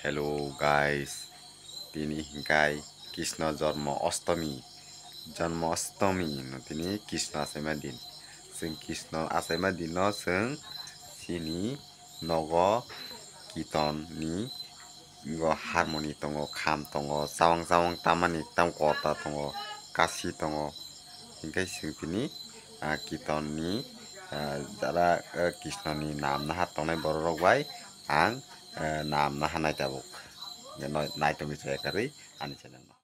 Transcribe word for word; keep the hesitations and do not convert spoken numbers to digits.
Hello guys, tini hingkai Krishna Janma Ashtami, Janma Ashtami no tini Krishna achaima din. Chwng Krishna achaima din no chwng chini nogo kiton ni go harmony tongo, kham tongo, chawang chawang tamani tam korta tongo, kasi tongo. Hingke chwng tini, ah, kiton ni, ah, jara, ah, Krishna ni nam naha tongnai borok rok bai ang, eh, nam naha nai tabuk. Nai tongwi chaya karwi ani channel no.